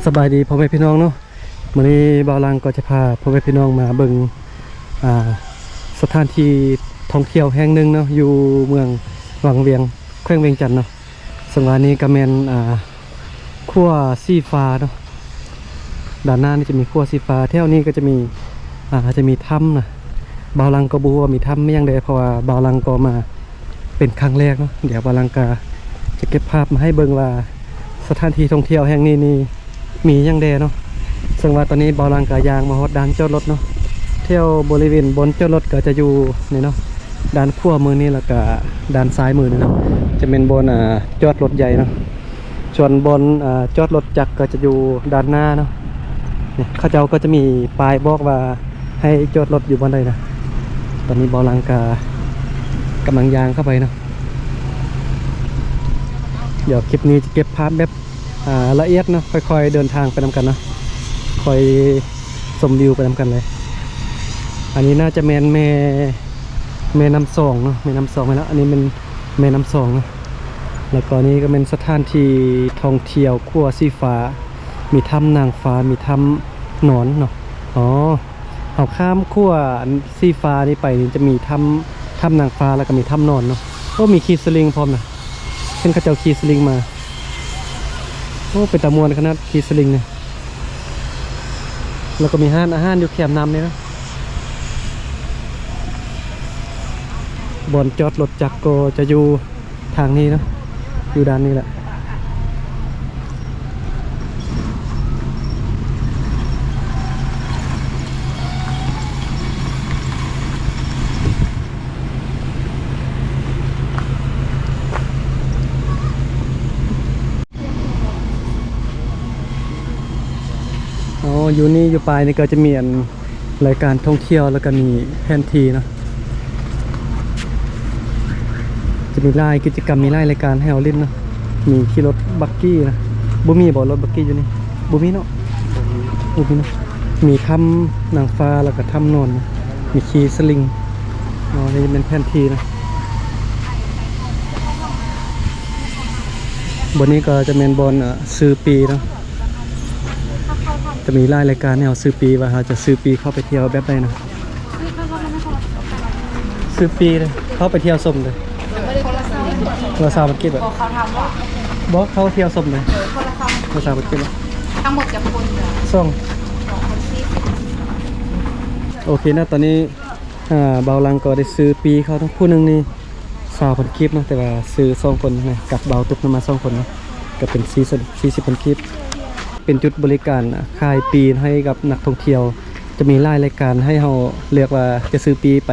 ສະບາຍດີພໍ່ແມ່ພີ່ນ້ອງເນາະ, ມື້ນີ້ບ່າວຫຼັງກໍຈະພາພໍ່ແມ່ພີ່ນ້ອງມາເບິ່ງ ອ່າ ສະຖານທີ່ທ່ອງທ່ຽວແຫ່ງໜຶ່ງເນາະ ຢູ່ເມືອງວັງວຽງ ແຂວງວຽງຈັນເນາະ. ເຊິ່ງວ່ານີ້ກໍແມ່ນ ອ່າ ຂົວສີຟ້າເນາະ, ດ້ານໜ້ານີ້ຈະມີຂົວສີຟ້າ, ແຖວນີ້ກໍຈະມີ ອ່າ ຈະມີຖ້ຳນະ. ບ່າວຫຼັງກໍບໍ່ຮູ້ວ່າມີຖ້ຳຫຍັງແດ່ ເພາະວ່າບ່າວຫຼັງກໍມາ ເປັນຄັ້ງແລກເນາະ. ດຽວບ່າວຫຼັງກະຈະເກັບພາບມາໃຫ້ເບິ່ງວ່າ ສະຖານທີ່ທ່ອງທ່ຽວແຫ່ງນີ້ນີ້ມີຫຍັງແດ່ເນາະ. ເຊິ່ງວ່າຕອນນີ້ບ່າວຫຼັງກະຍ່າງມາຮອດລານຈອດລົດເນາະ, ແຖວບໍລິເວນບ່ອນຈອດລົດກໍຈະຢູ່ນີ້ເນາະ, ດ້ານຂວາມືນີ້ ແລ້ວກະດ້ານຊ້າຍມືນີ້ເນາະ ຈະແມ່ນບ່ອນ ອ່າ ຈອດລົດໃຫຍ່ເນາະ. ສ່ວນບ່ອນ ອ່າ ຈອດລົດຈັກກໍຈະຢູ່ດ້ານໜ້າເນາະ. ນີ້ເຂົາເຈົ້າກໍຈະມີປ້າຍບອກວ່າໃຫ້ຈອດລົດຢູ່ບ່ອນໃດນະ. ຕອນນີ້ບ່າວຫຼັງກະກຳລັງຍ່າງເຂົ້າໄປເນາະ. ດຽວຄລິບນີ້ຈະເກັບພາບແບບ ອ່າ ລະອຽດເນາະ, ຄ່ອຍໆເດີນທາງໄປນຳກັນເນາະ, ຄ່ອຍຊົມວິວໄປນຳກັນເລີຍ. ອັນນີ້ໜ້າຈະແມ່ນແມ່ ແມ່ນ້ຳຊອງເນາະ, ແມ່ນ້ຳຊອງແມ່ນແລ້ວ. ອັນນີ້ແມ່ນ ແມ່ນ້ຳຊອງເນາະ. ແລ້ວກໍນີ້ກໍແມ່ນສະຖານທີ່ທ່ອງທ່ຽວຂົວສີຟ້າ, ມີຖ້ຳນາງຟ້າ, ມີຖ້ຳນອນເນາະ. ອໍ ເຮົາຂ້າມຂົວອັນສີຟ້ານີ້ໄປນີ້ ຈະມີຖ້ຳ ຖ້ຳນາງຟ້າ ແລ້ວກໍມີຖ້ຳນອນເນາະ. ໂອ້ ມີຂີ່ສະລິງພ້ອມນະ, ເຫັນເຂົາເຈົ້າຂີ່ສະລິງມາ. ໂອ້ ເປັນຕາມ່ວນຂະໜາດຂີ່ສະລິງນີ້. ແລ້ວກໍມີຮ້ານອາຫານຢູ່ແຄມນ້ຳນີ້ນະ. ບ່ອນຈອດລົດຈັກກໍຈະຢູ່ທາງນີ້ເນາະ, ຢູ່ດ້ານນີ້ແຫຼະ. ອໍ ຢູ່ນີ້ ຢູ່ປາຍນີ້ກໍຈະມີອັນ ລາຍການທ່ອງທ່ຽວ ແລ້ວກໍມີແຜນທີ່ເນາະ, ຈະມີຫຼາຍກິດຈະກຳ ມີຫຼາຍລາຍການໃຫ້ເຮົາຫຼິ້ນເນາະ. ມີຂີ່ລົດບັກກີ້ນະ, ບໍ່ມີບໍ່ລົດບັກກີ້ຢູ່ນີ້? ບໍ່ມີເນາະ, ບໍ່ມີເນາະ. ມີຖ້ຳນາງຟ້າ ແລ້ວກໍຖ້ຳນອນ, ມີຂີ່ສະລິງເນາະ. ນີ້ແມ່ນແຜນທີ່ນະ. ບ່ອນນີ້ກໍຈະແມ່ນບ່ອນ ອ່າ ຊື້ປີ້ເນາະ, ຈະມີຫຼາຍລາຍການໃຫ້ເຮົາຊື້ປີ້ ວ່າເຮົາຈະຊື້ປີ້ເຂົ້າໄປທ່ຽວແບບໃດນະ. ຊື້ປີ້ເດ້ ເຂົ້າໄປທ່ຽວຊົມເດ້. ຄົນລະຊາວພັນກີບ. ບໍ່ ເຂົ້າທ່ຽວຊົມເດ້. ຄົນລະຊາວພັນກີບ. ທັງໝົດຈັກຄົນ? ສອງ. ສອງຄົນສີ່ສິບ. ໂອເຄນະ, ຕອນນີ້ ອ່າ ບ່າວຫຼັງກໍໄດ້ຊື້ປີ້ເຂົ້າເນາະ, ຜູ້ໜຶ່ງນີ້ຊາວພັນກີບເນາະ, ແຕ່ວ່າຊື້ສອງຄົນນະ ກັບບ່າວຕຸກນຳມາສອງຄົນເນາະ, ກໍເປັນສີ່ສິບ ສີ່ສິບພັນກີບ. ເປັນຈຸດບໍລິການຂາຍປີ້ໃຫ້ກັບນັກທ່ອງທ່ຽວ, ຈະມີຫຼາຍລາຍການໃຫ້ເຮົາເລືອກວ່າຈະຊື້ປີ້ໄປ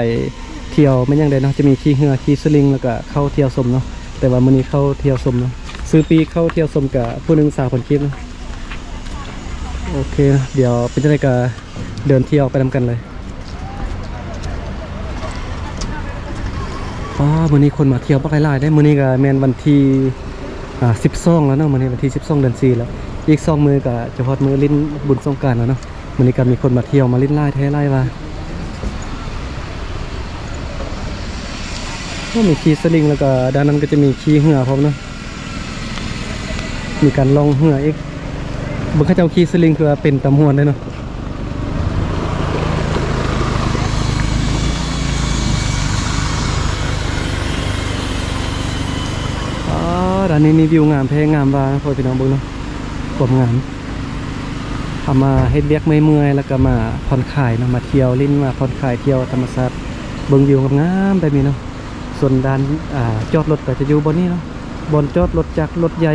ທ່ຽວແມ່ນຫຍັງໃດເນາະ, ຈະມີຂີ່ເຮືອ, ຂີ່ສະລິງ ແລ້ວກໍເຂົ້າທ່ຽວຊົມເນາະ. ແຕ່ວ່າມື້ນີ້ເຂົ້າທ່ຽວຊົມເນາະ, ຊື້ປີ້ເຂົ້າທ່ຽວຊົມກໍຜູ້ໜຶ່ງຊາວພັນກີບເນາະ. ໂອເຄນະ, ດຽວເປັນຈັ່ງໃດກໍ ເດີນທ່ຽວໄປນຳກັນເລີຍ. ປ້າ ມື້ນີ້ຄົນມາທ່ຽວບັກຫຼາຍໆເດ້. ມື້ນີ້ກໍແມ່ນວັນທີ ອ່າ ສິບສອງແລ້ວເນາະ, ມື້ນີ້ວັນທີສິບສອງ ເດືອນສີ່ແລ້ວ, ອີກສອງມື້ກໍຈະຮອດມື້ຫຼິ້ນບຸນສົງການແລ້ວເນາະ. ມື້ນີ້ກໍມີຄົນມາທ່ຽວມາຫຼິ້ນຫຼາຍແທ້ຫຼາຍວ່າ. ໂອ້ ມີຂີ່ສະລິງ ແລ້ວກໍດ້ານນັ້ນກໍຈະມີຂີ່ເຮືອພ້ອມເນາະ. ມີການລ່ອງເຮືອອີກ. ເບິ່ງເຂົາເຈົ້າຂີ່ສະລິງ ຄືວ່າເປັນຕາມ່ວນເດ້ເນາະ. ອາ ດ້ານນີ້ມີວິວງາມແທ້ງາມວ່າ ໃຫ້ພໍ່ແມ່ພີ່ນ້ອງເບິ່ງເນາະ ຄວາມງາມ. ເຮົາມາເຮັດວຽກເມື່ອຍໆ ແລ້ວກໍມາຜ່ອນຄາຍເນາະ, ມາທ່ຽວຫຼິ້ນ ມາຜ່ອນຄາຍ ທ່ຽວທຳມະຊາດ ເບິ່ງວິວງາມໆແບບນີ້ເນາະ. ສ່ວນດ້ານ ອາ ຈອດລົດກໍຈະຢູ່ບ່ອນນີ້ເນາະ, ບ່ອນຈອດລົດຈັກ ລົດໃຫຍ່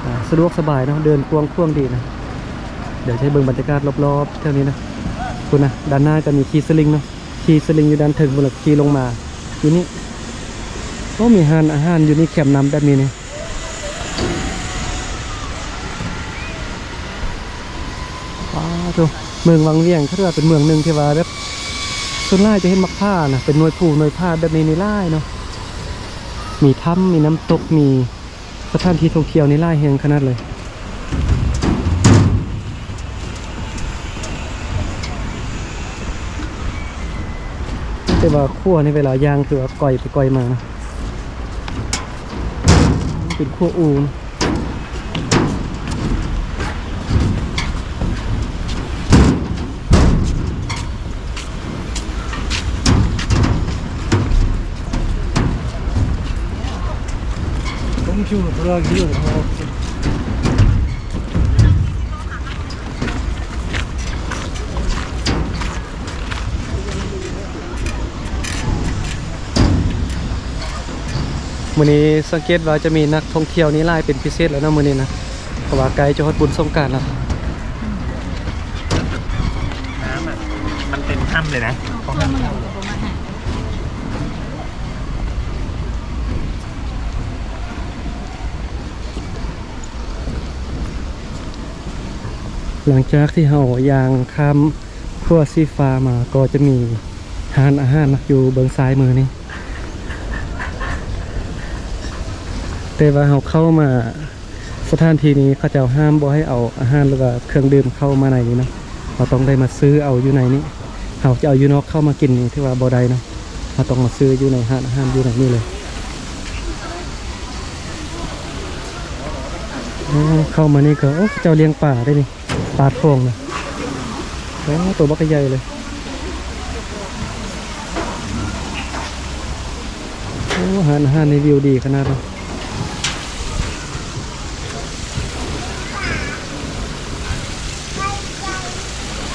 ອາ ສະດວກສະບາຍເນາະ, ເດີນກວ້າງຂວາງດີນະ. ດຽວຈະໃຫ້ເບິ່ງບັນຍາກາດລອບໆແຖວນີ້ນະ. ພຸ້ນນະ ດ້ານໜ້າກໍມີຂີ່ສະລິງເນາະ, ຂີ່ສະລິງຢູ່ດ້ານເທິງພຸ້ນ ແລ້ວຂີ່ລົງມາຢູ່ນີ້. ໂອ້ ມີຮ້ານອາຫານຢູ່ນີ້ ແຄມນ້ຳແບບນີ້ນີ້. ປາໂທ້ ເມືອງວັງວຽງ ຖືວ່າເປັນເມືອງໜຶ່ງທີ່ວ່າແບບ ສ່ວນຫຼາຍຈະເຫັນໝາກຜານະ ເປັນໜ່ວຍພູໜ່ວຍຜາແບບນີ້ນີ້ຫຼາຍເນາະ. ມີຖ້ຳ ມີນ້ຳຕົກ ມີ ສະຖານທີ່ທ່ອງທ່ຽວນີ້ຫຼາຍແຫ່ງຂະໜາດເລີຍ. ແຕ່ວ່າຂົວນີ້ເວລາຍ່າງຄືວ່າກ່ອຍໄປກ່ອຍມານະ, ເປັນຂົວອູນ. ມື້ນີ້ສັງເກດວ່າຈະມີນັກທ່ອງທ່ຽວນີ້ຫຼາຍເປັນພິເສດແລ້ວເນາະ ມື້ນີ້ນະ ເພາະວ່າໃກ້ຈະຮອດບຸນສົງການແລ້ວ. ນ້ຳອະ ມັນເຕັມຖ້ຳເລີຍນະ. ຫຼັງຈາກທີ່ເຮົາຍ່າງຂ້າມຂົວສີຟ້າມາ ກໍຈະມີຮ້ານອາຫານນະ ຢູ່ເບື້ອງຊ້າຍມືນີ້ ແຕ່ວ່າເຮົາເຂົ້າມາ ສະຖານທີ່ນີ້ເຂົາເຈົ້າຫ້າມບໍ່ໃຫ້ເອົາອາຫານ ຫຼືວ່າເຄື່ອງດື່ມເຂົ້າມາໃນນີ້ເນາະ. ເຮົາຕ້ອງໄດ້ມາຊື້ເອົາຢູ່ໃນນີ້. ເຮົາຈະເອົາຢູ່ນອກເຂົ້າມາກິນນີ້ຖືວ່າບໍ່ໄດ້ເນາະ. ເຮົາຕ້ອງມາຊື້ຢູ່ໃນຮ້ານອາຫານຢູ່ໃນນີ້ເລີຍ. ໂອ້ ເຂົ້າມານີ້ກໍ ໂອ້ ເຂົາເຈົ້າລ້ຽງປາໄດ້ນີ້. ປາທອງນະ. ໂອ້ ໂຕບັກໃຫຍ່ເລີຍ. ໂອ້ ຮ້ານອາຫານນີ້ວິວດີຂະໜາດເນາະ.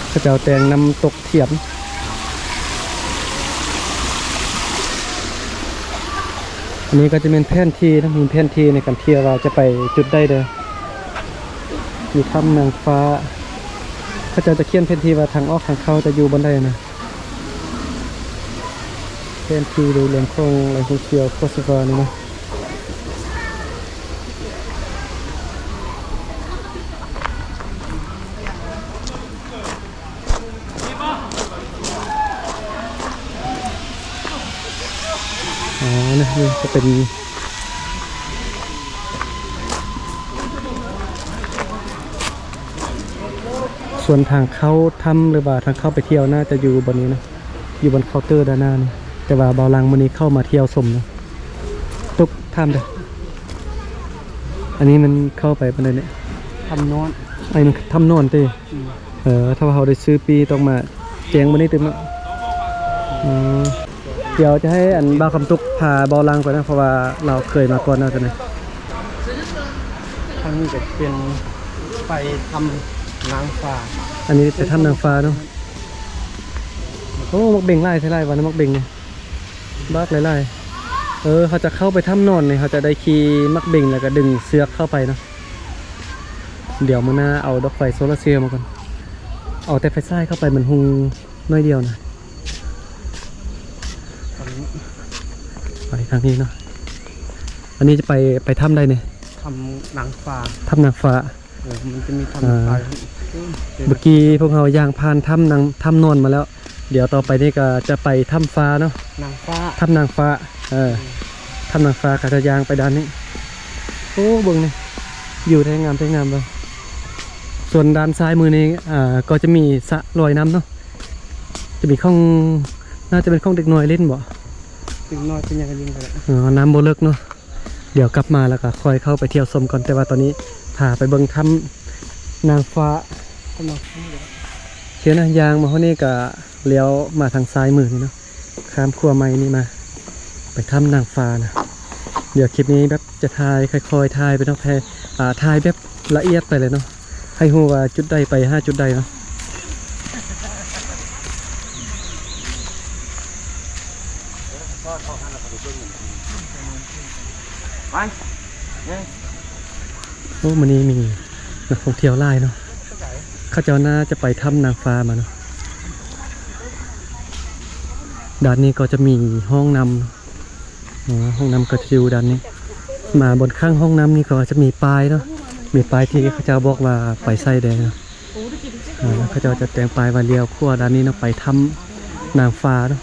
ເຂົາເຈົ້າແຕ່ງນ້ຳຕົກທຽນ. ອັນນີ້ກໍຈະແມ່ນແຜນທີ່ນະ, ມີແຜນທີ່ໃນການທ່ຽວວ່າຈະໄປຈຸດໃດເດີ. ມີຖ້ຳນາງຟ້າ. ເຂົາເຈົ້າຈະຂຽນແຜນທີ່ວ່າທາງອອກທາງເຂົ້າຈະຢູ່ບ່ອນໃດນະ. ແຜນທີ່ໂດຍລວມຂອງແຫຼ່ງທ່ອງທ່ຽວໂຄໂຊວານີ້ນະ. ອໍ ນະ ນີ້ຈະເປັນສ່ວນທາງເຂົ້າຖ້ຳ ຫຼືວ່າທາງເຂົ້າໄປທ່ຽວ ໜ້າຈະຢູ່ບ່ອນນີ້ນະ, ຢູ່ບ່ອນເຄົາເຕີດ້ານໜ້ານີ້. ແຕ່ວ່າບ່າວຫຼັງມື້ນີ້ເຂົ້າມາທ່ຽວຊົມນະ. ຕຸກ ຖາມເດີ້ ອັນນີ້ມັນເຂົ້າໄປປານໃດນີ້? ຖ້ຳນອນ. ອັນນີ້ມັນຖ້ຳນອນຕິ? ອືມ. ເອີ ຖ້າວ່າເຮົາໄດ້ຊື້ປີ້ຕ້ອງມາແຈ້ງມື້ນີ້ຕື່ມເນາະ. ອໍ ດຽວຈະໃຫ້ອັນບ່າວຄຳຕຸກພາບ່າວຫຼັງໄປນະ ເພາະວ່າລາວເຄີຍມາກ່ອນແລ້ວຈັ່ງໃດ. ທາງນີ້ກໍເປັນໄປຖ້ຳນາງຟ້າ. ອັນນີ້ໄປຖ້ຳນາງຟ້າເນາະ. ໂອ້ ໝາກເບັງຫຼາຍແທ້ ຫຼາຍວ່ານະ ໝາກເບັງນີ້. ບັກຫຼາຍໆ. ເອີ ເຮົາຈະເຂົ້າໄປຖ້ຳນອນນີ້ ເຮົາຈະໄດ້ຂີ່ໝາກເບັງ ແລ້ວກໍດຶງເຊືອກເຂົ້າໄປເນາະ. ດຽວມື້ໜ້າເອົາດອກໄຟໂຊລາເຊວມາກ່ອນ. ເອົາແຕ່ໄຟສາຍເຂົ້າໄປ ມັນຮຸ່ງໜ້ອຍດຽວນະ. ໄປທາງນີ້ເນາະ. ອັນນີ້ຈະໄປ ໄປຖ້ຳໃດນີ້? ຖ້ຳນາງຟ້າ. ຖ້ຳນາງຟ້າ. ເອີ ມັນຈະມີຖ້ຳ ອ່າ ນາງຟ້າ. ເມື່ອກີ້ພວກເຮົາຍ່າງຜ່ານຖ້ຳນາງ ຖ້ຳນອນມາແລ້ວ. ດຽວຕໍ່ໄປນີ້ກໍຈະໄປຖ້ຳຟ້າເນາະ. ນາງຟ້າ. ຖ້ຳນາງຟ້າ. ເອີ ອືມ ຖ້ຳນາງຟ້າ ກໍຈະຍ່າງໄປດ້ານນີ້. ໂອ້ ເບິ່ງນີ້ ວິວແທ້ງາມ ແທ້ງາມເລີຍ. ສ່ວນດ້ານຊ້າຍມືນີ້ ອ່າ ກໍຈະມີສະລອຍນ້ຳເນາະ. ຈະມີຂອງ ໜ້າຈະເປັນຂອງເດັກນ້ອຍຫຼິ້ນບໍ? ເດັກນ້ອຍເປັນຫຍັງກໍຫຼິ້ນໄດ້. ອໍ ນ້ຳບໍ່ເລິກເນາະ. ດຽວກັບມາແລ້ວກໍຄ່ອຍເຂົ້າໄປທ່ຽວຊົມກ່ອນ, ແຕ່ວ່າຕອນນີ້ພາໄປເບິ່ງຖ້ຳນາງຟ້າ. ໂອເຄນະ, ຍ່າງມາຮອດນີ້ກໍລ້ຽວມາທາງຊ້າຍມືນີ້ເນາະ, ຂ້າມຂົວໄມ້ນີ້ມາ ໄປຖ້ຳນາງຟ້ານະ. ດຽວຄລິບນີ້ແບບຈະຖ່າຍ ຄ່ອຍໆ ຖ່າຍໄປເນາະ, ແຕ່ ອ່າ ຖ່າຍແບບລະອຽດໄປເລີຍເນາະ. ໃຫ້ຮູ້ວ່າຈຸດໃດໄປຫາຈຸດໃດເນາະ. ໄປ ໂອ້ ມື້ນີ້ມີນັກທ່ອງທ່ຽວຫຼາຍເນາະ, ເຂົາເຈົ້າໜ້າຈະໄປຖ້ຳນາງຟ້າມາເນາະ. ດ້ານນີ້ກໍຈະມີຫ້ອງນ້ຳ. ອໍ ຫ້ອງນ້ຳກໍຈະຢູ່ດ້ານນີ້. ມາບ່ອນຂ້າງຫ້ອງນ້ຳນີ້ກໍຈະມີປ້າຍເນາະ, ມີປ້າຍທີ່ເຂົາເຈົ້າບອກວ່າໄປໃສແດ່ເນາະ. ອ່າ ເຂົາເຈົ້າຈະແຕ່ງປ້າຍວ່າລ້ຽວຂວາດ້ານນີ້ເນາະ, ໄປຖ້ຳນາງຟ້າເນາະ,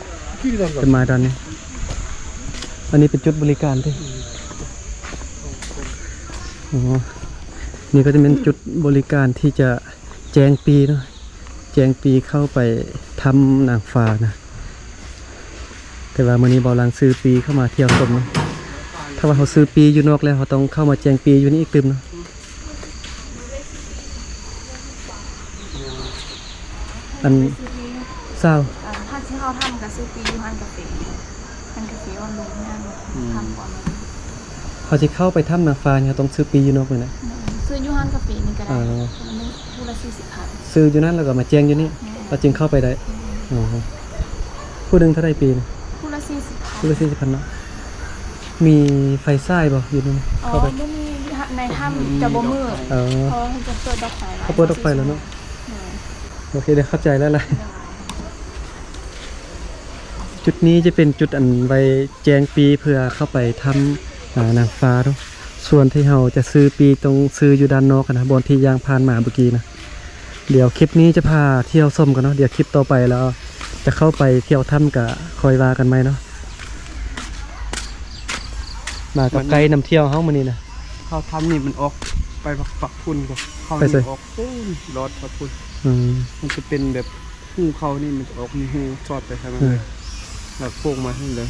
ຈະມາດ້ານນີ້. ອັນນີ້ເປັນຈຸດບໍລິການຕິ? ອໍ ນີ້ກໍຈະແມ່ນຈຸດບໍລິການທີ່ຈະແຈ້ງປີ້ເນາະ, ແຈ້ງປີ້ເຂົ້າໄປຖ້ຳນາງຟ້ານະ. ແຕ່ວ່າມື້ນີ້ເບົາຫຼັງຊື້ປີ້ເຂົ້າມາທ່ຽວຊົມເນາະ. ຖ້າວ່າເຮົາຊື້ປີ້ຢູ່ນອກແລ້ວ ເຮົາຕ້ອງເຂົ້າມາແຈ້ງປີ້ຢູ່ນີ້ອີກຕື່ມເນາະ. ອັນ ຊາວ ອ່າ ຖ້າຊິເຂົ້າຖ້ຳກໍຊື້ປີ້ຢູ່ຮ້ານກາເຟ, ຮ້ານກາເຟບ່ອນລຸງຍ່າງ ອືມ ຖ້ຳກ່ອນ. ເຮົາຊິເຂົ້າໄປຖ້ຳນາງຟ້ານີ້ ເຮົາຕ້ອງຊື້ປີ້ຢູ່ນອກນີ້ນະ? ແມ່ນ ຊື້ຢູ່ຮ້ານກາເຟນີ້ກໍໄດ້ ເອີ ຜູ້ລະສີ່ສິບພັນ ຊື້ຢູ່ນັ້ນແລ້ວກໍມາແຈ້ງຢູ່ນີ້ ແມ່ນ ເຮົາຈຶ່ງເຂົ້າໄປໄດ້. ແມ່ນ ອໍ ຜູ້ໜຶ່ງເທົ່າໃດປີ້ນະ? ຜູ້ລະສີ່ສິບພັນ ຜູ້ລະສີ່ສິບພັນເນາະ. ມີໄຟສາຍບໍ່ຢູ່ນີ້? ອໍ ເຂົ້າໄປ ບໍ່ມີ ໃນຖ້ຳຈະບໍ່ມືດ ເອີ ເພາະວ່າເພິ່ນຈະເປີດດອກໄຟໄວ້ ເຂົາເປີດດອກໄຟແລ້ວເນາະ. ແມ່ນ ໂອເຄ ເດີ ຂອບໃຈຫຼາຍໆ. ຈຸດນີ້ຈະເປັນຈຸດອັນໄວ້ແຈ້ງປີ້ເພື່ອເຂົ້າໄປຖ້ຳ ອາ ນາງຟ້າເນາະ. ສ່ວນທີ່ເຮົາຈະຊື້ປີ້ຕ້ອງຊື້ຢູ່ດ້ານນອກນະ ບ່ອນທີ່ຍ່າງຜ່ານມາເມື່ອກີ້ນະ. ດຽວຄລິບນີ້ຈະພາທ່ຽວຊົມກ່ອນເນາະ ດຽວຄລິບຕໍ່ໄປແລ້ວຈະເຂົ້າໄປທ່ຽວຖ້ຳກະຄ່ອຍວ່າກັນໃໝ່ເນາະ. ມາກັບໄກນຳທ່ຽວເຮົາມື້ນີ້ນະ. ເຂົ້າຖ້ຳນີ້ມັນອອກໄປປັກພຸ້ນ ເຂົ້າໄປໃສ? ນີ້ອອກພຸ້ນ ລອດປັກພຸ້ນ. ອືມ ມັນຈະເປັນແບບ ຮູເຂົ້ານີ້ມັນຈະອອກຮູສອດໄປທາງນັ້ນເລີຍ ແລ້ວໂຄ້ງມາທາງນີ້ເລີຍ.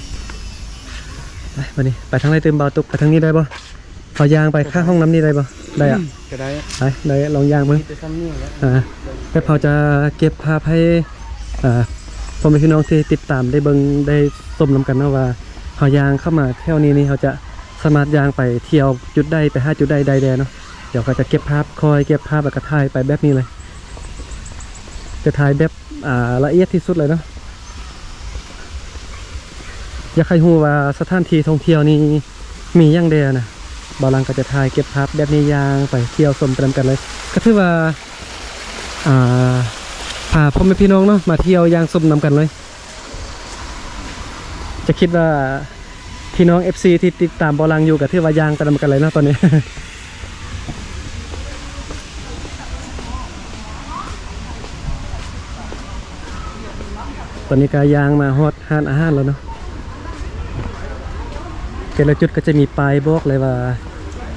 ໄປ ບັດນີ້ໄປທາງໃດຕື່ມ ບ່າວຕຸກ? ໄປທາງນີ້ໄດ້ບໍ່? ເຮົາຍ່າງໄປຂ້າງຫ້ອງນ້ຳນີ້ໄດ້ບໍ່? ໄດ້ອະ ກໍໄດ້ ໄປ ໄດ້ ລອງຍ່າງເບິ່ງ. ມີແຕ່ຊ່ຳນີ້ແຫຼະ ອ່າ ແລ້ວເຮົາຈະເກັບພາບໃຫ້ ອ່າ ພໍ່ແມ່ພີ່ນ້ອງທີ່ຕິດຕາມໄດ້ເບິ່ງໄດ້ຊົມນຳກັນເນາະ ວ່າເຮົາຍ່າງເຂົ້າມາແຖວນີ້ນີ້ ເຮົາຈະສາມາດຍ່າງໄປທ່ຽວຈຸດໃດ ໄປຫາຈຸດໃດໄດ້ແດ່ເນາະ. ດຽວເຮົາຈະເກັບພາບ ຄ່ອຍເກັບພາບ ແລ້ວກໍຖ່າຍໄປແບບນີ້ເລີຍ ຈະຖ່າຍແບບ ອ່າ ລະອຽດທີ່ສຸດເລີຍເນາະ. ຢາກໃຫ້ຮູ້ວ່າສະຖານທີ່ທ່ອງທ່ຽວນີ້ມີຫຍັງແດ່ນະ ບ່າວຫຼັງກໍຈະຖ່າຍເກັບພາບແບບນີ້ ຍ່າງໄປທ່ຽວຊົມໄປນຳກັນເລີຍ. ກໍຖືວ່າ ອ່າ ພາພໍ່ແມ່ພີ່ນ້ອງເນາະ ມາທ່ຽວຍ່າງຊົມນຳກັນເລີຍ. ຈະຄິດວ່າ ພີ່ນ້ອງເອັຟຊີທີ່ຕິດຕາມບ່າວຫຼັງຢູ່ ກໍຖືວ່າຍ່າງໄປນຳກັນເລີຍເນາະຕອນນີ້. ຕອນນີ້ກໍຍ່າງມາຮອດຮ້ານອາຫານແລ້ວເນາະ. ແຕ່ລະຈຸດກໍຈະມີປ້າຍບອກເລີຍວ່າ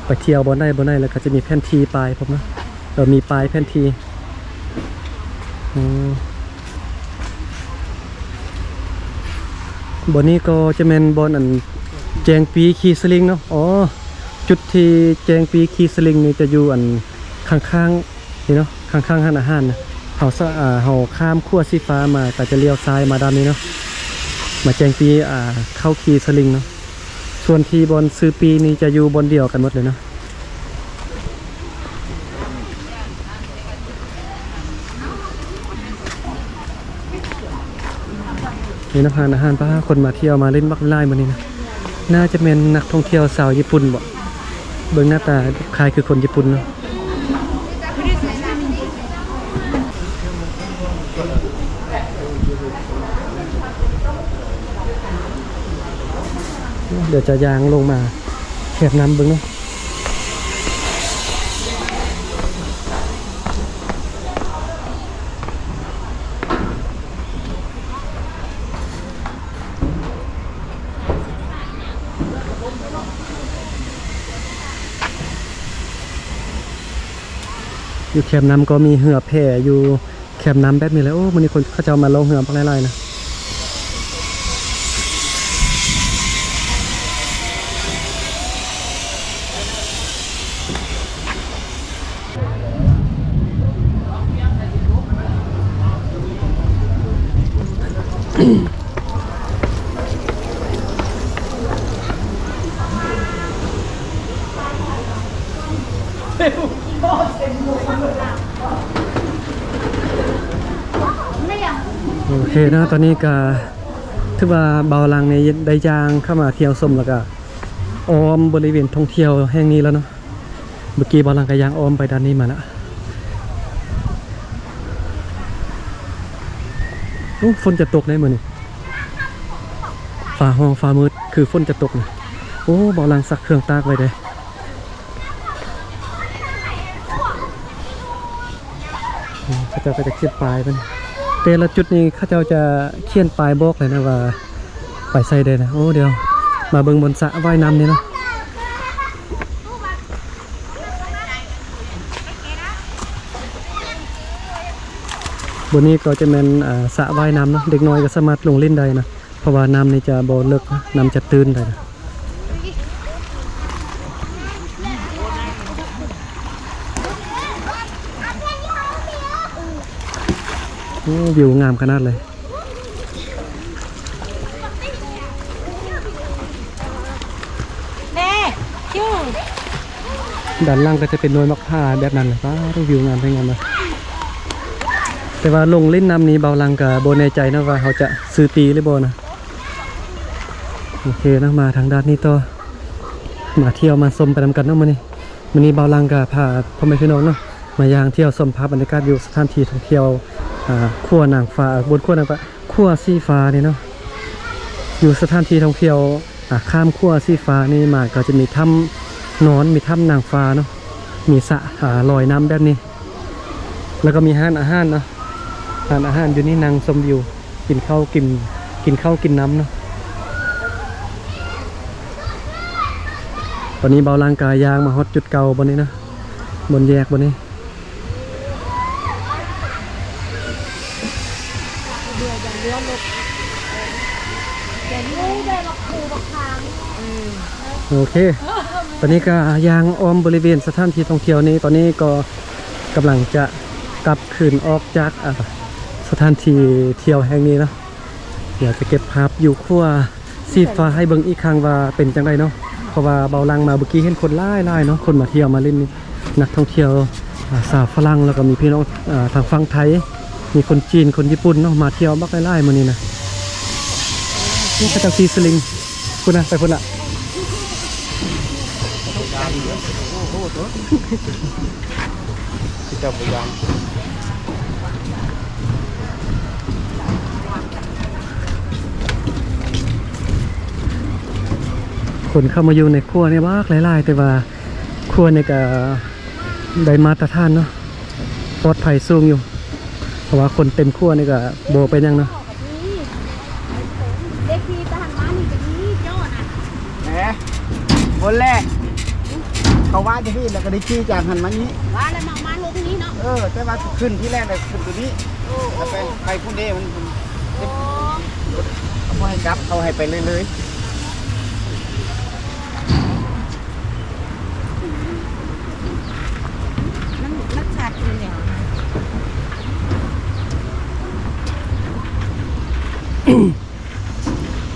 ໄປທ່ຽວບ່ອນໃດບ່ອນໃດ ແລ້ວກໍຈະມີແຜນທີ່ປ້າຍພ້ອມເນາະ. ເອີ ມີປ້າຍແຜນທີ່. ອືມ ບ່ອນນີ້ກໍຈະແມ່ນບ່ອນອັນແຈ້ງປີ້ຂີ່ສະລິງເນາະ. ອໍ ຈຸດທີ່ແຈ້ງປີ້ຂີ່ສະລິງນີ້ຈະຢູ່ອັນຂ້າງໆ ນີ້ເນາະ ຂ້າງໆຮ້ານອາຫານນະ. ເຮົາສະ ເຮົາຂ້າມຂົວສີຟ້າມາ ກໍຈະລ້ຽວຊ້າຍມາດ້ານນີ້ເນາະ ມາແຈ້ງປີ້ ອ່າ ເຂົ້າຂີ່ສະລິງເນາະ. ສ່ວນທີ່ບ່ອນຊື້ປີ້ນີ້ຈະຢູ່ບ່ອນດຽວກັນໝົດເລີຍເນາະ. ນີ້ນະ ຮ້ານອາຫານ ປ້າ ຄົນມາທ່ຽວມາຫຼິ້ນບັກຫຼາຍມື້ນີ້ນະ. ໜ້າຈະແມ່ນນັກທ່ອງທ່ຽວຊາວຍີ່ປຸ່ນບໍ? ເບິ່ງໜ້າຕາຄ້າຍຄືຄົນຍີ່ປຸ່ນເນາະ. ດຽວຈະຍ່າງລົງມາແຄມນ້ຳເບິ່ງເນາະ. ຢູ່ແຄມນ້ຳກໍມີເຮືອແພຢູ່ ແຄມນ້ຳແບບນີ້ແຫຼະ. ໂອ້ ມື້ນີ້ຄົນເຂົາເຈົ້າມາລ່ອງເຮືອບັກຫຼາຍໆນະ. ໂອເຄເນາະ ຕອນນີ້ກະຖືວ່າບ່າວຫຼັງນີ້ໄດ້ຍ່າງເຂົ້າມາທ່ຽວຊົມ ແລ້ວກະອ້ອມບໍລິເວນທ່ອງທ່ຽວແຫ່ງນີ້ແລ້ວເນາະ. ເມື່ອກີ້ບ່າວຫຼັງກະຍ່າງອ້ອມໄປດ້ານນີ້ມາລະ. ໂອ້ ຝົນຈະຕົກໃດ໋ມື້ນີ້ ຟ້າຮ້ອງຟ້າມືດຄືຝົນຈະຕົກນະ. ໂອ້ ບ່າວຫຼັງຊັກເຄື່ອງຕາກໄວ້ເດ້. ເຂົາເຈົ້າກໍຈະຂຽນປ້າຍເພິ່ນ ແຕ່ລະຈຸດນີ້ເຂົາເຈົ້າຈະຂຽນປ້າຍບອກເລີຍນະວ່າໄປໃສແດ່ນະ. ໂອ້ ດຽວມາເບິ່ງບ່ອນສະວ່າຍນ້ຳນີ້ເນາະ. ບ່ອນນີ້ກໍຈະແມ່ນ ອ່າ ສະວ່າຍນ້ຳເນາະ ເດັກນ້ອຍກໍສາມາດລົງຫຼິ້ນໄດ້ນະ ເພາະວ່ານ້ຳນີ້ຈະບໍ່ເລິກ ນ້ຳຈະຕື້ນໄດ້ນະ. ໂອ້ ວິວງາມຂະໜາດເລີຍ. ແມ່ ຄິວ ດ້ານຫຼັງກໍຈະເປັນໜ່ວຍໝາກພ້າວແບບນັ້ນແຫຼະ. ວ້າວ ວິວງາມແທ້ງາມເນາະ. ແຕ່ວ່າລົງຫຼິ້ນນ້ຳນີ້ ເບົາຫຼັງກໍບໍ່ແນ່ໃຈເນາະວ່າເຮົາຈະຊື້ປີ້ຫຼືບໍ່ນະ. ໂອເຄເນາະ ມາທາງດ້ານນີ້ຕໍ່ ມາທ່ຽວມາຊົມໄປນຳກັນເນາະມື້ນີ້. ມື້ນີ້ເບົາຫຼັງກໍພາພໍ່ແມ່ພີ່ນ້ອງເນາະ ມາຍ່າງທ່ຽວຊົມພາບບັນຍາກາດຢູ່ສະຖານທີ່ທ່ອງທ່ຽວ ອ່າ ຂົວນາງຟ້າ ບົນຂົວນາງຟ້າ ຂົວສີຟ້ານີ້ເນາະ. ຢູ່ສະຖານທີ່ທ່ອງທ່ຽວ ອ່າ ຂ້າມຂົວສີຟ້ານີ້ມາກໍຈະມີຖ້ຳນອນ ມີຖ້ຳນາງຟ້າເນາະ ມີສະ ອ່າ ລອຍນ້ຳແບບນີ້ ແລ້ວກໍມີຮ້ານອາຫານເນາະ. ຮ້ານອາຫານຢູ່ນີ້ ນັ່ງຊົມວິວ ກິນເຂົ້າ ກິນ ກິນເຂົ້າກິນນ້ຳເນາະ. ຕອນນີ້ເບົາຫຼັງກະຍ່າງມາຮອດຈຸດເກົ່າບ່ອນນີ້ເນາະ ບ່ອນແຍກບ່ອນນີ້. ໂອເຄ ຕອນນີ້ກໍຍ່າງອ້ອມບໍລິເວນສະຖານທີ່ທ່ອງທ່ຽວນີ້ ຕອນນີ້ກໍກຳລັງຈະກັບຄືນອອກຈາກ ອ່າ ສະຖານທີ່ທ່ຽວແຫ່ງນີ້ເນາະ. ດຽວຈະເກັບພາບຢູ່ຂົວສີຟ້າໃຫ້ເບິ່ງອີກຄັ້ງວ່າເປັນຈັ່ງໃດເນາະ. ເພາະວ່າເບົາຫຼັງມາເມື່ອກີ້ເຫັນຄົນຫຼາຍໆເນາະ ຄົນມາທ່ຽວມາຫຼິ້ນນີ້ ນັກທ່ອງທ່ຽວ ອ່າ ຊາວຝຣັ່ງ ແລ້ວກໍມີພີ່ນ້ອງ ອ່າ ທາງຝັ່ງໄທ ມີຄົນຈີນ ຄົນຍີ່ປຸ່ນເນາະ ມາທ່ຽວບັກຫຼາຍໆມື້ນີ້ນະ. ໂອ້ ເຂົາເຈົ້າຂີ່ສະລິງ ພຸ້ນນະ ໄປພຸ້ນລະ. ເຈົ້າບໍ່ຢ້ານ ຄົນເຂົ້າມາຢູ່ໃນຂົວນີ້ບັກຫຼາຍໆ ແຕ່ວ່າຂົວນີ້ກໍໄດ້ມາດຕະຖານເນາະ ປອດໄພສູງຢູ່ ເພາະວ່າຄົນເຕັມຂົວນີ້ກໍບໍ່ເປັນຫຍັງເນາະ. ເດັກຂີ່ຕະຫັນມານີ້ກໍດີເຈົ້ານະ ແໝ ຄົນແລກ ເຂົາວ່າຈະພີ້ ແລ້ວກໍໄດ້ຂີ່ຈາກຫັ້ນມານີ້ ວ່າແລ້ວມາ ມາລົງນີ້ເນາະ. ເອີ ແຕ່ວ່າຂຶ້ນທີແລກແລ້ວຂຶ້ນຕົວນີ້ ໂອ້ ແລ້ວໄປ ໂອ້ ໄປພຸ້ນເດ້ ມັນ ໂອ້ ເຂົາບໍ່ໃຫ້ກັບ ເຂົາໃຫ້ໄປເລີຍໆ. ມັນ ມັນຊັດຢູ່ແລ້ວນະ.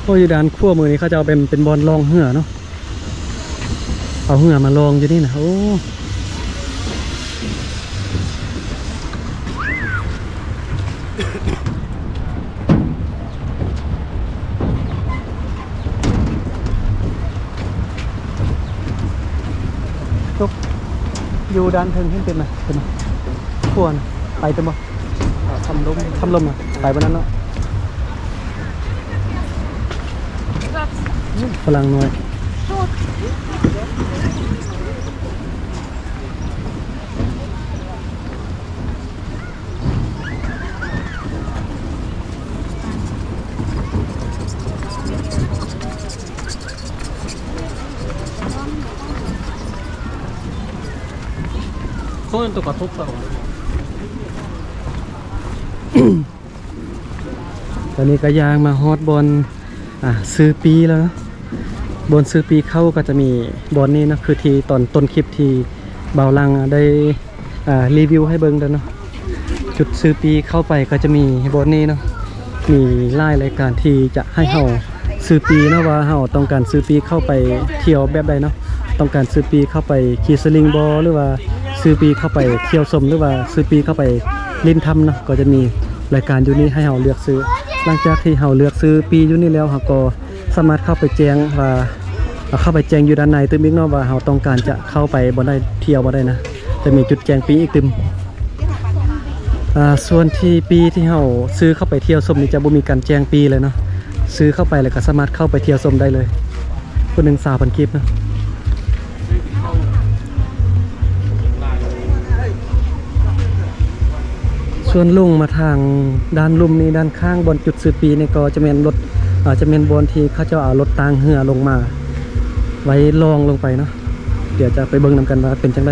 ໂອ້ ຢູ່ດ້ານຂວາມືນີ້ເຂົາເຈົ້າເປັນ ເປັນບ່ອນລ່ອງເຮືອເນາະ ເອົາເຮືອມາລ່ອງຢູ່ນີ້ນະ. ໂອ້ ຕົກຢູ່ດ້ານເທິງເຫັນເປັນນະ ເປັນນະ ຂວນ ໄປເປັນບໍ່? ຖ້ຳລົມ ຖ້ຳລົມນະ ໄປບໍ່ນັ້ນເນາະ. ຝຣັ່ງນ້ອຍ そういうのとか撮った方がいい。 ຕອນນີ້ກໍຍ່າງມາຮອດບ່ອນ ອ່າ ຊື້ປີ້ແລ້ວເນາະ. ບ່ອນຊື້ປີ້ເຂົ້າກໍຈະມີບ່ອນນີ້ເນາະ ຄືທີ່ຕອນຕົ້ນຄລິບທີ່ບ່າວຫຼັງໄດ້ ອ່າ ຣີວິວໃຫ້ເບິ່ງແລ້ວເນາະ. ຈຸດຊື້ປີ້ເຂົ້າໄປກໍຈະມີບ່ອນນີ້ເນາະ ມີຫຼາຍລາຍການທີ່ຈະໃຫ້ເຮົາຊື້ປີ້ເນາະ ວ່າເຮົາຕ້ອງການຊື້ປີ້ເຂົ້າໄປທ່ຽວແບບໃດເນາະ. ຕ້ອງການຊື້ປີ້ເຂົ້າໄປຂີ່ສະລິງບໍ ຫຼືວ່າຊື້ປີ້ເຂົ້າໄປທ່ຽວຊົມ ຫຼືວ່າຊື້ປີ້ເຂົ້າໄປຫຼິ້ນຖ້ຳເນາະ ກໍຈະມີລາຍການຢູ່ນີ້ໃຫ້ເຮົາເລືອກຊື້. ຫຼັງຈາກທີ່ເຮົາເລືອກຊື້ປີ້ຢູ່ນີ້ແລ້ວ ເຮົາກໍສາມາດເຂົ້າໄປແຈ້ງວ່າ ເຂົ້າໄປແຈ້ງຢູ່ດ້ານໃນຕື່ມອີກເນາະ ວ່າເຮົາຕ້ອງການຈະເຂົ້າໄປບ່ອນໃດ ທ່ຽວບ່ອນໃດນະ ຈະມີຈຸດແຈ້ງປີ້ອີກຕື່ມ. ອ່າ ສ່ວນທີ່ປີ້ທີ່ເຮົາຊື້ເຂົ້າໄປທ່ຽວຊົມນີ້ ຈະບໍ່ມີການແຈ້ງປີ້ເລີຍເນາະ ຊື້ເຂົ້າໄປແລ້ວກໍສາມາດເຂົ້າໄປທ່ຽວຊົມໄດ້ເລີຍ. ຜູ້ໜຶ່ງຊາວພັນກີບເນາະ. ສ່ວນລົງມາທາງດ້ານລຸ່ມນີ້ ດ້ານຂ້າງບ່ອນຈຸດຊື້ປີ້ນີ້ ກໍຈະແມ່ນລົດ ອາ ຈະແມ່ນບ່ອນທີ່ເຂົາເຈົ້າເອົາລົດຕ່າງເຮືອລົງມາໄວ້ລ່ອງລົງໄປເນາະ. ດຽວຈະໄປເບິ່ງນຳກັນວ່າເປັນຈັ່ງໃດ.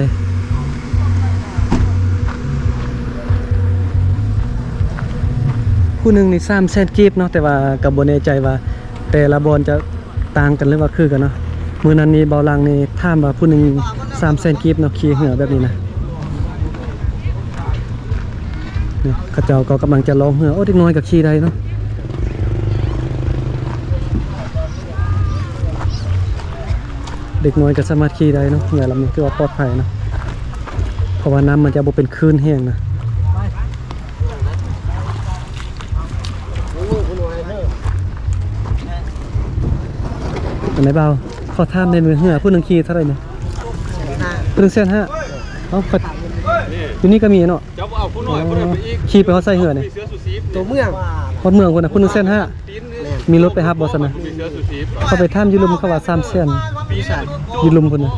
ຜູ້ໜຶ່ງນີ້ສາມແສນກີບເນາະ ແຕ່ວ່າກໍບໍ່ແນ່ໃຈວ່າແຕ່ລະບ່ອນຈະ ຕ່າງກັນ ຫຼືວ່າຄືກັນເນາະ. ມື້ນັ້ນນີ້ ເບົາຫຼັງນີ້ຖາມວ່າຜູ້ໜຶ່ງສາມແສນກີບເນາະ ຂີ່ເຮືອແບບນີ້ນະ. ນີ້ເຂົາເຈົ້າກໍກຳລັງຈະລ່ອງເຮືອ. ໂອ້ ເດັກນ້ອຍກໍຂີ່ໄດ້ເນາະ. ເດັກນ້ອຍກໍສາມາດຂີ່ໄດ້ເນາະ ເຮືອລຳນີ້ຖືວ່າປອດໄພເນາະ ເພາະວ່ານ້ຳມັນຈະບໍ່ເປັນຄື້ນແຮງນະ. ອັນໃດບ່າວ ຂໍຖາມແດ່ ເຮືອຜູ້ໜຶ່ງຂີ່ເທົ່າໃດນີ້? ຜູ້ໜຶ່ງແສນຫ້າ. ເອົ້າ ຢູ່ນີ້ກໍມີເນາະ. ເຈົ້າບໍ່ເອົາຜູ້ນ້ອຍ ອໍ ຜູ້ນັ້ນໄປອີກ ຂີ່ໄປຮອດໃສເຮືອນີ້? ໂຕເມືອງ ຮອດເມືອງພຸ້ນນະ ຜູ້ໜຶ່ງແສນຫ້າ. ແມ່ນ ມີລົດໄປຮັບບໍ່ຊັ້ນນະ? ເຂົາໄປຖາມຢູ່ລຸ່ມ ເຂົາວ່າສາມແສນ ຢູ່ລຸ່ມພຸ້ນນະ.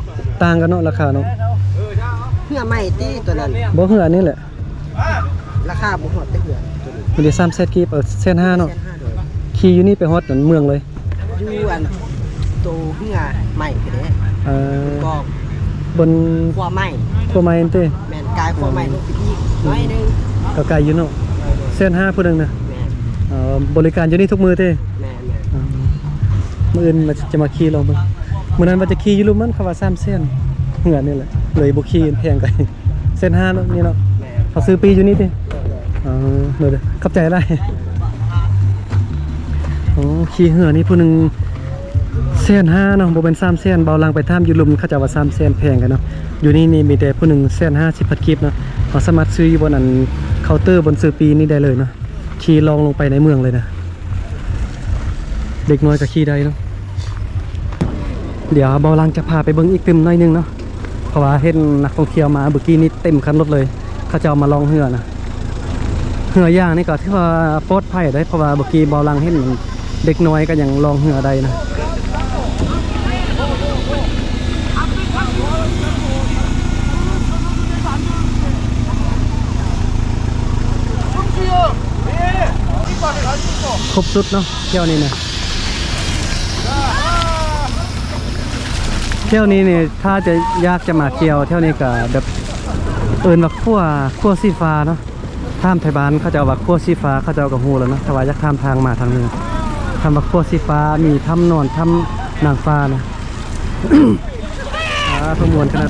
ຕ່າງກັນເນາະ ລາຄາເນາະ. ເຮືອໃໝ່ຕິຕົວນັ້ນ? ບໍ່ ເຮືອອັນນີ້ແຫຼະ. ລາຄາບໍ່ຮອດແຕ່ເຮືອ ມັນໄດ້ສາມແສນກີບ. ເອີ ແສນຫ້າເນາະ. ແສນຫ້າ ໂດຍ. ຂີ່ຢູ່ນີ້ໄປຮອດອັນເມືອງເລີຍ? ຢູ່ອັນໂຕເຮືອໃໝ່ພຸ້ນເດ້. ເອີ ກອງ ບົນຂົວໃໝ່ ຂົວໃໝ່ຫັ້ນຕິ? ແມ່ນ ກາຍຂົວໃໝ່ລົງໄປອີກໜ້ອຍໜຶ່ງ. ກໍໄກຢູ່ເນາະ. ແສນຫ້າຜູ້ໜຶ່ງນະ? ແມ່ນ. ເອີ ບໍລິການຢູ່ນີ້ທຸກມື້ຕິ? ແມ່ນໆ. ມື້ອື່ນວ່າຈະມາຂີ່ລອງເບິ່ງ. ມື້ນັ້ນວ່າຈະຂີ່ຢູ່ລຸ່ມນັ້ນ ເຂົາວ່າສາມແສນ ເຮືອນີ້ແຫຼະ ເລີຍບໍ່ຂີ່ ແພງໄກ. ແສນຫ້າເນາະ ນີ້ເນາະ. ເຂົາຊື້ປີ້ຢູ່ນີ້ຕິ? ເອີ ເດີໆ ຂອບໃຈຫຼາຍ. ໂອ້ ຂີ່ເຮືອນີ້ຜູ້ໜຶ່ງແສນຫ້າເນາະ ບໍ່ແມ່ນສາມແສນ. ເບົາຫຼັງໄປຖາມຢູ່ລຸ່ມ ເຂົາເຈົ້າວ່າສາມແສນ ແພງກັນເນາະ. ຢູ່ນີ້ນີ້ມີແຕ່ຜູ້ໜຶ່ງແສນຫ້າສິບພັນກີບເນາະ. ເຮົາສາມາດຊື້ຢູ່ບ່ອນອັນເຄົາເຕີ ບ່ອນຊື້ປີ້ນີ້ໄດ້ເລີຍເນາະ. ຂີ່ລ່ອງລົງໄປໃນເມືອງເລີຍນະ. ເດັກນ້ອຍກໍຂີ່ໄດ້ເນາະ. ດຽວເບົາຫຼັງຈະພາໄປເບິ່ງອີກຕື່ມໜ້ອຍໜຶ່ງເນາະ ເພາະວ່າເຫັນນັກທ່ອງທ່ຽວມາເມື່ອກີ້ນີ້ເຕັມຄັນລົດເລີຍ ເຂົາເຈົ້າມາລ່ອງເຮືອນະ. ເຮືອຢ່າງນີ້ກໍຖືວ່າປອດໄພໄດ໋ ເພາະວ່າເມື່ອກີ້ເບົາຫຼັງເຫັນເດັກນ້ອຍກໍຍັງລ່ອງເຮືອໄດ້ນະ. ຄົບສຸດເນາະ ແຖວນີ້ນະ. ແຖວນີ້ນີ້ ຖ້າຈະ ຢາກຈະມາທ່ຽວແຖວນີ້ກໍແບບ ເອີ້ນວ່າຂົວ ຂົວສີຟ້າເນາະ. ຖາມໄທບ້ານເຂົາເຈົ້າວ່າຂົວສີຟ້າ ເຂົາເຈົ້າກໍຮູ້ແລ້ວເນາະ. ຖ້າວ່າຢາກຖາມທາງມາທາງນີ້ ຖາມວ່າຂົວສີຟ້າ ມີຖ້ຳນອນ ຖ້ຳນາງຟ້ານະ. ອ່າ ໂອ້ ມ່ວນຂະໜາດ.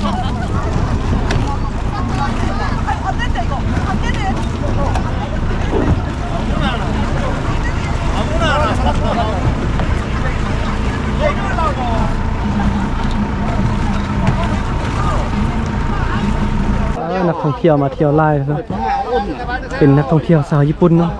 ອ່າ ນັກທ່ອງທ່ຽວມາທ່ຽວຫຼາຍເນາະ ເປັນນັກທ່ອງທ່ຽວຊາວຍີ່ປຸ່ນເນາະ.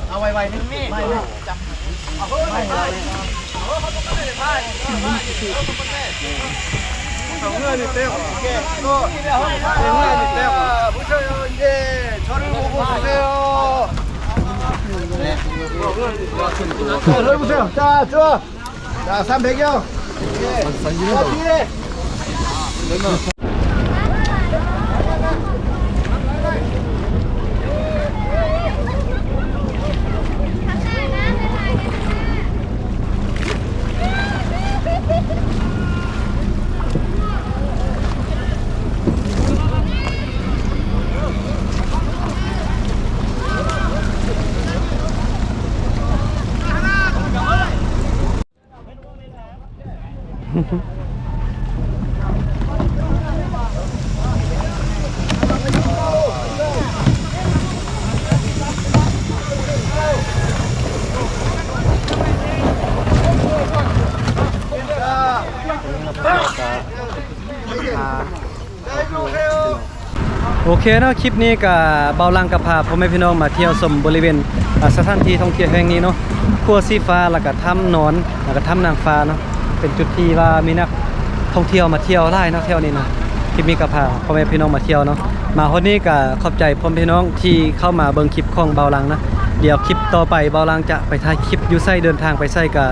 ເອົາໄວໆ ນີ້ 자, 자, 자, 삼백 요. 예. 자, 뒤에. 자, ໂອເຄເນາະ ຄລິບນີ້ກະເບົາຫຼັງກະພາພໍ່ແມ່ພີ່ນ້ອງມາທ່ຽວຊົມບໍລິເວນ ອາ ສະຖານທີ່ທ່ອງທ່ຽວແຫ່ງນີ້ເນາະ ຂົວສີຟ້າ ແລ້ວກະຖ້ຳນອນ ແລ້ວກະຖ້ຳນາງຟ້າເນາະ ເປັນຈຸດທີ່ວ່າມີນັກທ່ອງທ່ຽວມາທ່ຽວຫຼາຍເນາະແຖວນີ້ນະ. ຄລິບນີ້ກະພາພໍ່ແມ່ພີ່ນ້ອງມາທ່ຽວເນາະ ມາຮອດນີ້ກະຂອບໃຈພໍ່ແມ່ພີ່ນ້ອງທີ່ເຂົ້າມາເບິ່ງຄລິບຂອງເບົາຫຼັງນະ. ດຽວຄລິບຕໍ່ໄປເບົາຫຼັງຈະໄປຖ່າຍຄລິບຢູ່ໃສ ເດີນທາງໄປໃສ ກະ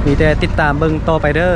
ມີແຕ່ຕິດຕາມເບິ່ງຕໍ່ໄປເດີ.